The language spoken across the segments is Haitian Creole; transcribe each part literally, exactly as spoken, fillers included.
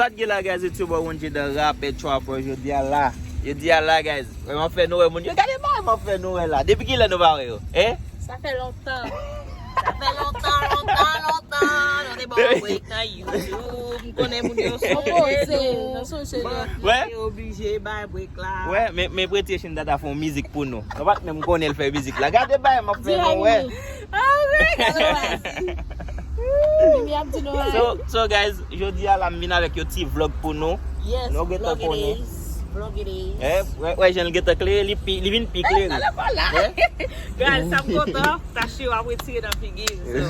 Sa k gen la, guys, it's your boy One J the Rapper Trapper. Jodi a la, jodi a la, guys, wè m ap fè nou wè moun yo. Gade bagay m ap fè nou wè la. Depi kilè nou pa wè yo? Hein? Sa fè lontan. Sa fè lontan, lontan, lontan. Nou te ba w break nan YouTube. M konnen moun yo sonje nou. Wè. Te oblije bay break la. Wè, men, men Pretty Haitian Dada fè yon mizik pou nou. Nou pa t menm konnen l fè mizik la. Gade bagay m ap fè nou wè. Ah, wi, gade bagay. Mimi ap di nou bagay. So, so, guys, jodi a la m vin avèk yon ti vlog pou nou. Yes, nou gentan konnen. Vlog it is. Vlog it is. Eh, wè, wè, jan l gentan klere, li pi, li vin pi klere. Eh, sa la pa la. Eh? Guys, sa m kontan, tache w ap retire nan figi m. So,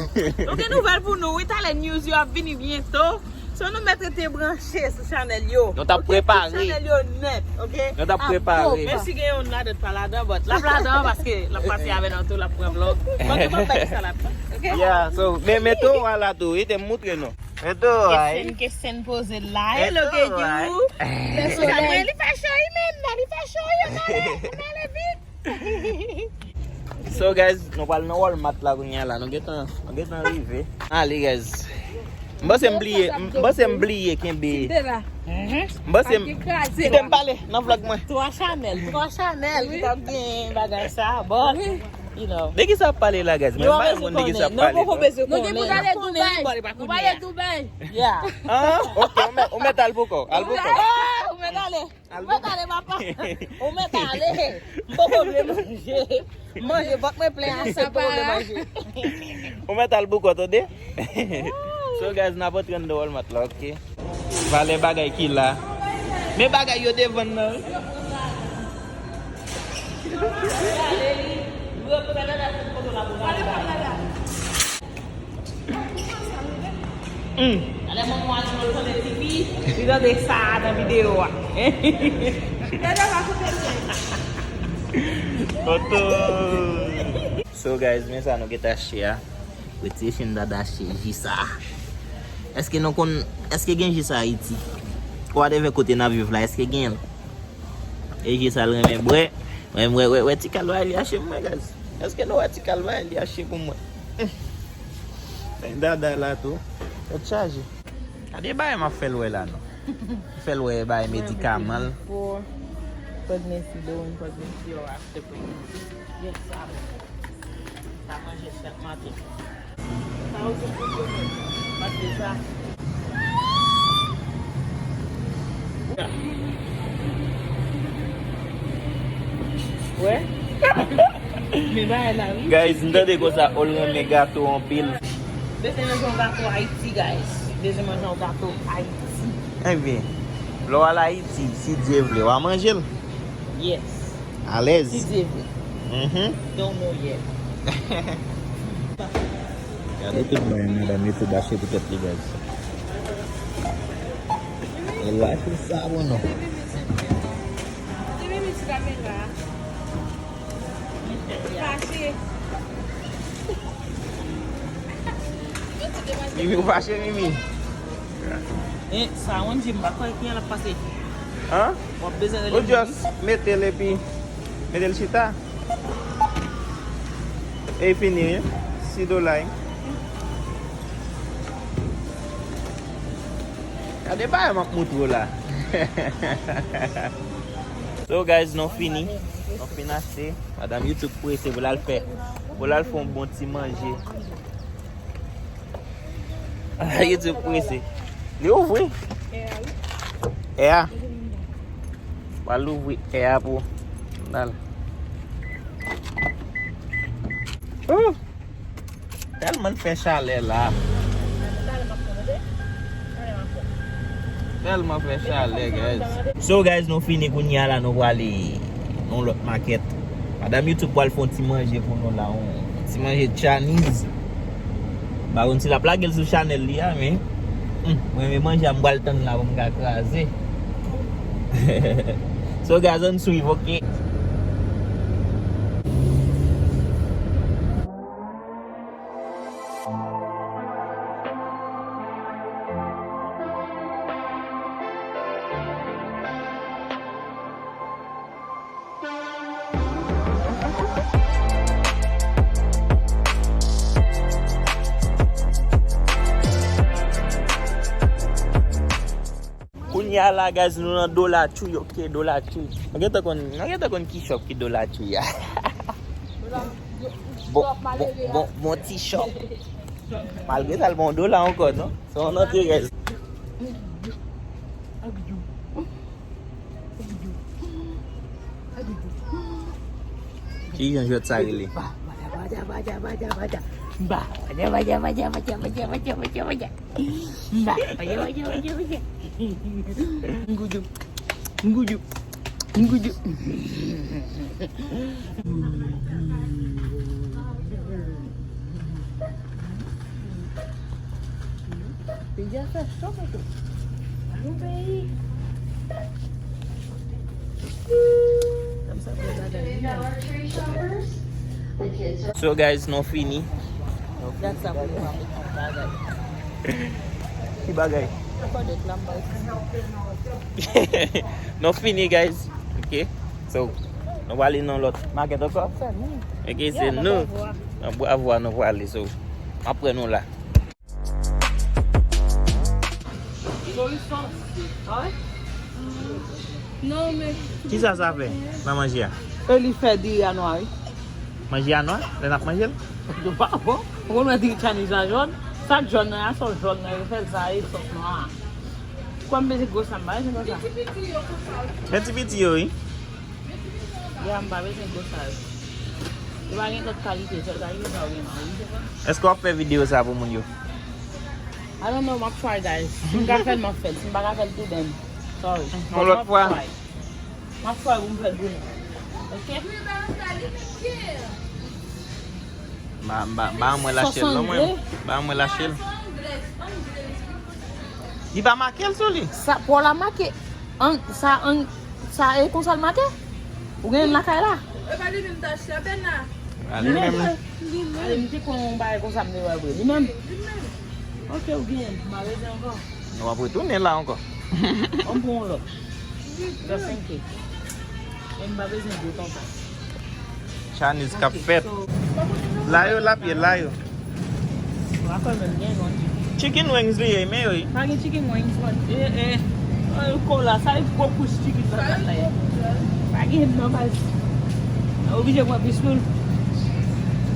nou gen nouvèl pou nou, wi, talè news yo ap vini byento. So, nou mèt rete branche sou chanèl yo. Nou t ap prepare. Tout chanèl yo nèt, ok? Nou t ap prepare. Men si gen youn ladan pa ladan, but l ap ladan paske l ap pase avè nou tou, l ap pran vlog. Bon, nou p ap bay sa ladan, ok? Yeah, so, men, men towo a la tou, wi, te m moutre nou. Men towo a, wi. Kesen, kesen poze la, hello, Kedjou. Li fè cho, wi, menm, li fè cho, wi, ann ale, ann ale vit. So, guys, nou pral nan Walmart la kounye a la. Nou gentan, nou gentan rive. Ale, guys. M panse m bliye, m panse m bliye kenbe. M panse m, kite m pale nan vlog mwen. Twa chanèl, twa chanèl ki t ap gen bagay sa, but, you know. De ki sa ap pale la, guys? Mwen pa konn de ki sa ap pale. Nou poko bezwen konnen. Nou gen pou n ale Dubai. Nou prale Dubai. Yeah. Ah, ok, ou mèt, ou mèt al pou kò. Al pou kò. Ah, ou mèt ale. Ou mèt ale, papa. Ou mèt ale. M poko vle manje. Manje, vant mwen plen ase, m poko vle manje. Ou mèt al pou kò, tande? So, guys, n ap antre anndan Walmart la, ok? Valè bagay ki la. Men bagay yo te vann nan, wi. Gade, li, li reprezante tout kote la pou gade bagay. Hmm. Talè manman w al jwe, tande tifi, li tande sa nan videyo a. Dada va koute l. Foto. So, guys, men sa nou gentan achte a. Retire chen Dada achte ji sa. Èske nou konn, èske gen ji sa Ayiti? Whatever kote n ap viv la, èske gen l? E ji sa l renmen bwè. Mwen, mwen, wè, wè ti kalvay li achte pou mwen, guys. Èske nou wè ti kalvay li achte pou mwen? Dada la tou. Tèt chaje. Gade bagay m ap fè l wè la, non. Fè l wè bagay medikaman l. Pregnancy, doing pregnancy or after pregnancy. Yes, sa bon. Sa manje chak maten. Sa yo se pou yo menm. Pase sa. Wè? Men bagay la, wi. Guys, m tande konsa, Ol renmen gato anpil. Bezwen manje yon gato Ayiti, guys. Bezwen manje yon gato Ayiti. Ebyen, lè w al Ayiti, si Dye vle, w a manje l. Yes. Alèz. Si Dye vle. Mhm. Don't know yet. Gade tout bagay madanm YouTube achte pou tèt li, guys. E la ki sa bon non. Mimi, ou fache, Mimi? E, sa, Wendy, m pa kwè gen l ap pase. Hein? W ap bezwen rele Wendy. Ou just mete l epi mete l chita. E fini, wi. Si dola, wi. Gade bagay m ap moutre w la. So, guys, nou fini. Nou fin achte. Madanm YouTube prese pou l al fè, pou l al fè yon bon ti manje. YouTube prese. Li ouvri. È a. Pral louvri è a pou. Dal. Ouh. Tèlman fè chalè la. Tèlman fè chalè, guys. So, guys, nou fini kounye a la, nou prale yon lòt makèt. Madanm YouTube pral fè yon ti manje pou nou la, yon ti manje Chinese. M pa konn si l ap lage l sou chanèl li a, men, hmm, mwen, men manje a m pral tann la pou m ka kraze. So, guys, ann swiv, ok? Ya la, guys, nou nan Dollar Tree, ok, Dollar Tree. Nou gentan konn, nou gentan konn ki shop ki Dollar Tree a. Bon, bon, bon, bon ti shop. Malgre sa, l pa yon dola ankò, non? Se yon antre, guys. Ki jan jwèt sa rele? Ngudou. Ngudou. Ngudou. Peyi a fè cho, tonton. Nou peyi. So, guys, nou fini. Gad sa pou nou pa met yon bagay. Ki bagay? Akò de klam bay. Nou fini, guys. Ok. So, nou prale nan lòt makèt ankò. Ok, se nou. Nan Bwavwa nou prale. So, m ap pran nou la. Kisa sa fè nan manje a? E li fè diri a nwa, wi. Manje a nwa lè n ap manje l? Yo pa bon. Ou konn wè diri Chinese la jòn? Sa k jòn nan, a sòs jòn nan yo fè l sa, e sòs nwa a. Kwè m bezwen gwo sa, m pa bezwen konsa. Men ti piti yo, wi. Ya, m pa bezwen gwo sa yo. Yo pa gen lòt kalite, sèl kalite sa yo gen nan, wi. Èske w ap fè videyo sa pou moun yo? I don't know, m ap try, guys. Si m ka fè l, m ap fè l. Si m pa ka fè l tou, then, sorry. Yon lòt fwa. M ap try. M ap try pou m fè l pou nou. Ok? Ba, ba, ba mwen lache l, non, mwen. Ba mwen lache l. Li pa make l sou li. Sa, pa w la make. An, sa, an, sa e konsa l make? Ou gen lakay la? E pa li menm t achte a, Bèna. A, li menm. Li menm. Ale, m te konn yon bagay konsa, m te wè vre. Li menm? Li menm. Ok, ou gen, m pa bezwen ankò. Nou ap retounen la ankò. An pou yon lòt. Sa senk. E m pa bezwen de tonton. Chinese k ap fèt. La yo, l ap ye, la yo. Chicken wings li ye, men yo ye. Pa gen chicken wings, man. E, e, e, kola, sa e gwo kouch chicken sa la. Pa gen non, baz. Oblije pran French pool.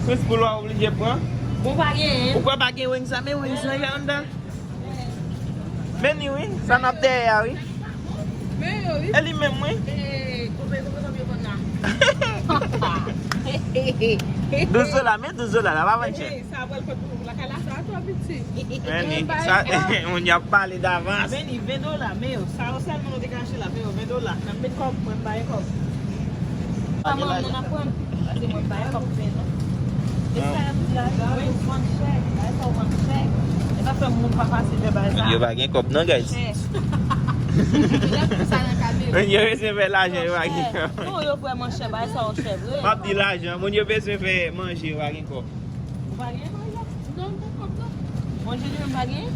French pool w a oblije pran? Bon, pa gen. Ou kwè pa gen wings sa, men wings lan ye anndan. Men ni wi, sa n ap dèyè a wi. Men yo wi. E li menm wi. E, konbe, konbe kòb yo vann la? Douz dola, men douz dola la, pa vann chè. E, sa pral fè pou lakay la, sa twò piti. Men ni, sa, moun y ap pale davans. Men ni ven dola, men yo, sa yo sèlman nou te ka achte la, men yo ven dola. N ap met kòb, mwen m pa gen kòb. Pa gen lajan. Pase mwen pa gen kòb pen non. E sa y ap di la, wings vann chè, bagay sa yo vann chè. E sa fè moun pa fasil fè bagay sa. Yo pa gen kòb non, guys. Chè. Lè pou sa nan kamera. Yo bezwen fè lajan, yo pa gen kòb. Non, yo vrèman chè, bagay sa yo chè vre. M ap di lajan, moun yo bezwen fè manje, yo pa gen kòb. Ou pa gen manje? Non, m pa gen kòb non. Manje li menm pa gen?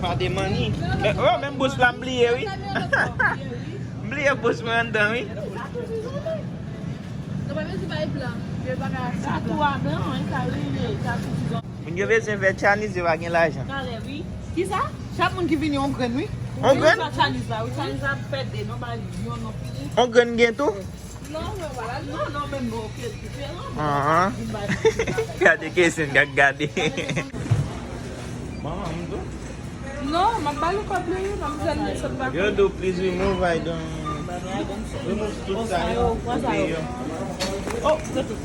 Pa de manni. Men, oh, menm bous la m bliye wi. M bliye bous mwen anndan wi. Sa tou blan, wi, sa rele, sa tou blan. Moun yo bezwen fè Chinese, yo pa gen lajan. Talè, wi. Kisa? Chak moun ki vini, yon grenn, wi. Yon grenn? Chinese la, wi, Chinese la fè de, non, ba, yon non fini. Yon grenn gen tou? Non, men wala, non, non, men bon, ok, diferan. Ahan. Gade Kesen k ap gade. Manman m tou. Non, m ap ba li kòb li wi, manmzèl li sot ba. Girl, do please remove, I don't, remove tout sa yo. Koupe yo. Oh, mete.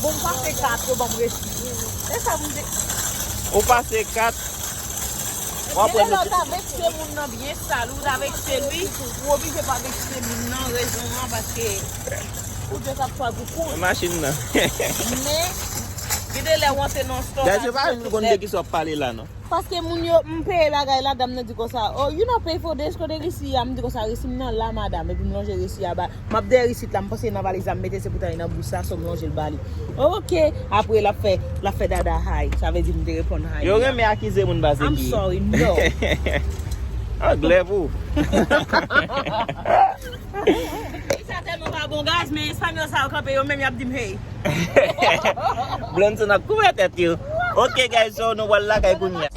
Bon, m pase kat, yo ban m resi. E sa m te. Ou pase kat. W ap wè lè w ta vekse moun nan byen sal, ou ta vekse l wi, ou oblije pa vekse moun nan, rezon an, paske ou te ka pran pou kout. Machin nan. Men, gen de lè w antre nan store. Guys, yo pa menm konn de kisa w ap pale la, non. Paske moun yo, m peye bagay la, dam nan di konsa, "Oh, you not pay for this?" Kote resi a, m di konsa, "Resi m nan la, madam." Epi m lonje resi a ba, m ap dèyè risit la, m panse nan valiz la, m mete, se pou ta nan bous la, so m lonje l ba li. Ok, apre l ap fè, l ap fè dada hi. Sa vle di m te reponn hi. Yo renmen akize moun pase ki. I'm sorry, no. Ah, glè pou. Sa tèlman pa bon, guys, men espanyòl sa yo kanpe, yo menm y ap di m hey. Blanson ap kouvè tèt yo. Ok, guys, so nou pral lakay kounye a.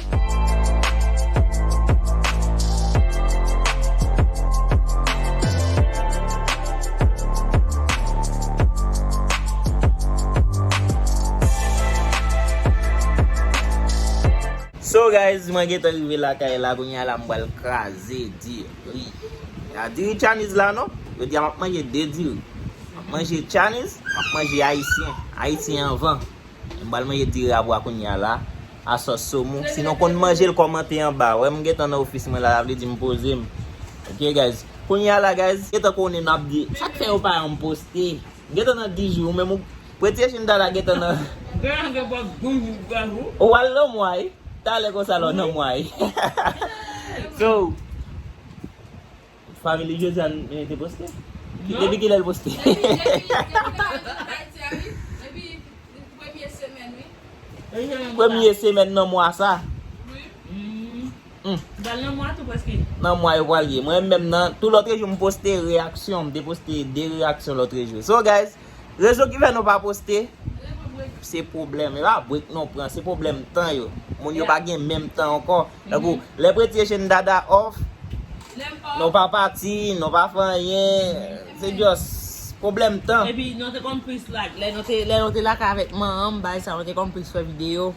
Guys, mwen gentan rive lakay la, kounye a la m pral kraze diri. A diri Chinese la non. Yo di a m ap manje de diri. M ap manje Chinese, m ap manje ayisyen. Ayisyen anvan. M pral manje diri a bwa kounye a la. A sòs somon. Si nou konn manje l, kòmante anba. Wè m gentan nan ofis mwen la, sa vle di m poze m. Ok guys. Kounye a la guys, gentan konnen n ap di. Sa k fè yo pa yon poste? Gentan nan dis jou, ou menm ou Prete Chin Dada gentan nan. Ou al nan mwa wi. Talè konsa lò nan mwa wi. So, Family Josiane te poste? Depi kilè l poste? Premye semèn nan mwa sa. Hmm. Nan mwa tou prèske. Nan mwa yo pral ye. Mwen menm nan tou lòtrejou m poste reyaksyon, m te poste de reyaksyon lòtrejou. So guys, rezon ki fè nou pa poste, se pwoblèm. E pa break nou pran, se pwoblèm tan yo. Moun yo pa gen menm tan ankò. Tankou lè Prete Chin Dada off, nou pa pati, nou pa fè anyen. Se just pwoblèm tan. Epi nou te konn plis like. Lè nou te, lè nou te lakay avèk manman m, bagay sa, nou te konn plis fè videyo.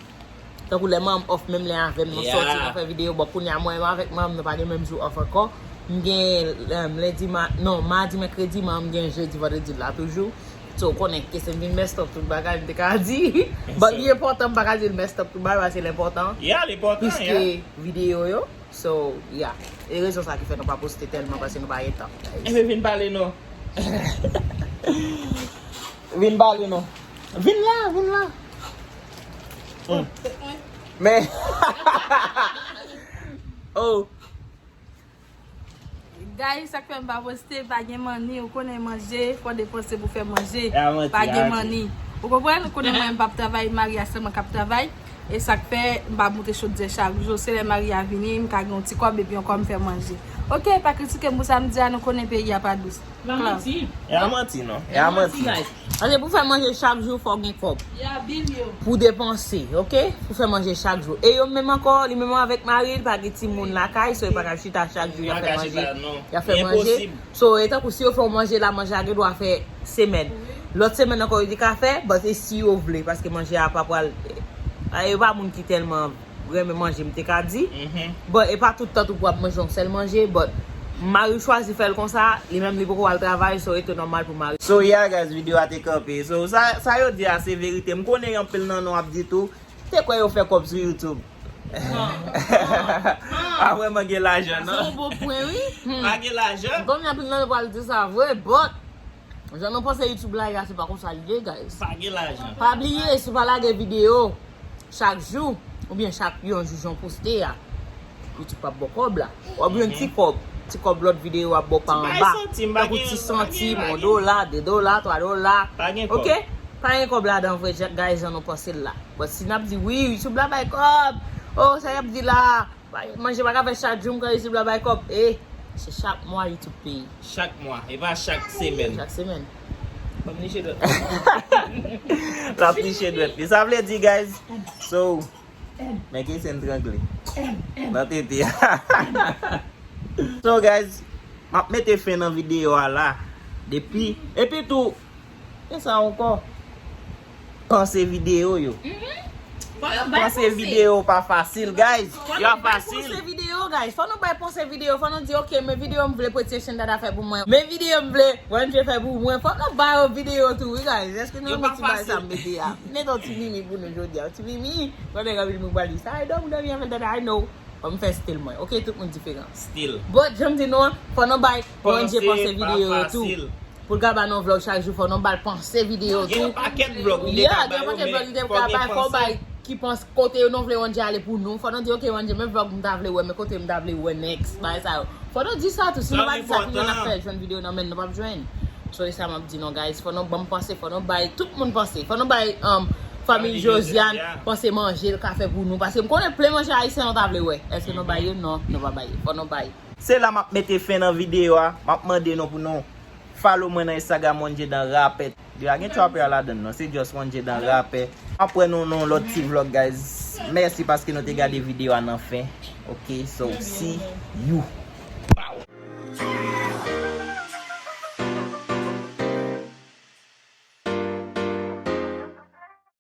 Tankou lè manman m off, menm lè avè m, nou sòti, nou fè videyo. Bon, kounye a, mwen menm avèk manman m, nou pa gen menm jou off ankò. M gen um, lendi, ma, non, madi, mèkredi, manman m gen jedi, vandredi la toujou. So, ou konnen, kesyon m vin messed up tout bagay, m te ka di. But li enpòtan, m pa ka di l messed up tout bagay, paske l enpòtan. Yeah, l enpòtan, yeah. Plis ke videyo yo. So, yeah. E rezon sa ki fè nou pa poste tèlman, paske nou pa gen tan, guys. Enben, vin pale non. Vin pale non. Vin la, vin la. Hmm. Men. Oh. Guys, sa k fè m pa poste, pa gen money, ou konnen manje, fò depanse pou fè manje. Pa gen money. Ou konprann? Ou konnen mwen, m p ap travay, Maria sèlman k ap travay. E sa k fè, m pa moute chodyè chak jou. Se lè Maria vini, m ka gen yon ti kòb, epi yon kòb m fè manje. Ok, pa kritike m pou sa m di a, nou konnen peyi a pa dous. E a manti. E a manti, non. E a manti. Paske pou fè manje chak jou, fò w gen kòb. Pou depanse, ok? Pou fè manje chak jou. E yo menm ankò, li menm avèk mari l, pa gen timoun lakay, so yo pa ka chita chak jou, y ap fè manje. Y ap fè manje. So, e tankou si yo fè yon manje la, manje a gen dwa fè semèn. Lòt semèn ankò, yo te ka fè, but e si yo vle, paske manje a pa pral, e, yo pa moun ki tèlman renmen manje, m te ka di. But e pa tout tan tou pou w ap manje yon sèl manje, but mari chwazi fè l konsa, li menm li poko al travay, so e te nòmal pou mari. So yeah guys, videyo a te kanpe. So sa, sa yo di a se verite. M konnen anpil nan nou ap di tou, te kwè yo fè kòb sou YouTube. Pa vrèman gen lajan non. Se yon bon pwen wi. Pa gen lajan. M konnen anpil nan nou pral di sa vre, but Jan nou panse YouTube la ye a, se pa konsa li ye, guys. Pa gen lajan. Pa bliye, si w pa lage videyo chak jou, oubyen chak yon jou jan w poste a, YouTube p ap ba w kòb la. W ap jwenn ti kòb, ti kòb lòt videyo ap ba w pa anba. Tankou ti santim, yon dola, de dola, twa dola. Ok? Pa gen kòb ladan vre, guys, jan nou panse l la. But si n ap di, wi, YouTube la bay kòb, oh, sa y ap di la, Manje pa ka fè chak jou m ka YouTube la bay kòb. E, se chak mwa YouTube peye. Chak mwa, e pa chak semèn. Chak semèn. Ban m niche dwèt. L ap niche dwèt li. Sa vle di, guys. So, men kesyen trangle. Nan tete. So, guys, m ap mete fen nan videyo a la. Depi, epi tou, E sa ankò. Panse videyo yo. Panse videyo pa fasil, guys. Yo pa fasil. Fò nou bay panse videyo, guys. Fò nou bay panse videyo. Fò nou di, ok, men videyo m vle Prete Chin Dada fè pou mwen. Men videyo m vle Wanje fè pou mwen. Fò nou bay yo videyo tou, wi, guys. Èske nou renmen ti bagay sa m mete a? Mete yon ti mimi pou nou jodi a. Yon ti mimi. Pandan yo vin mwen pral di sa, e dòmi, dòmi avèk Dada, I know. Fò m fè stil mwen. Ok, tout moun diferan. Stil. But, jan m di nou an, fò nou bay Wanje panse videyo yo tou. Pou l ka ba nou vlòg chak jou, fò nou ba l panse videyo tou. Gen yon pakèt vlòg li te ka bay yo, men fò gen panse. Fò bay ki panse kote yo nou vle Wanje ale pou nou. Fò nou di, ok, Wanje, men vlòg m ta vle wè, men kote m ta vle wè next. Bagay sa yo. Fò nou di sa tou, si nou pa di sa, ki moun ap fè jwenn videyo nan men nou p ap jwenn. So, e sa m ap di nou, guys. Fò nou ban m panse, fò nou bay tout moun panse. Fò nou bay, um, fanmi Josiane panse manje l ka fè pou nou. Paske m konnen plen manje ayisyen nou ta vle wè. Èske nou bay yo? Non, nou pa bay yo. Fò nou bay. Se la m ap mete fen nan videyo a. M ap mande nou pou nou follow mwen nan Instagram Wanje Dan Rapè. Li pa gen trapper ladan l non, se just Wanje Dan Rapè. M ap wè nou nan yon lòt ti vlòg, guys. Mèsi paske nou te gade videyo a nan fen. Ok, so see you.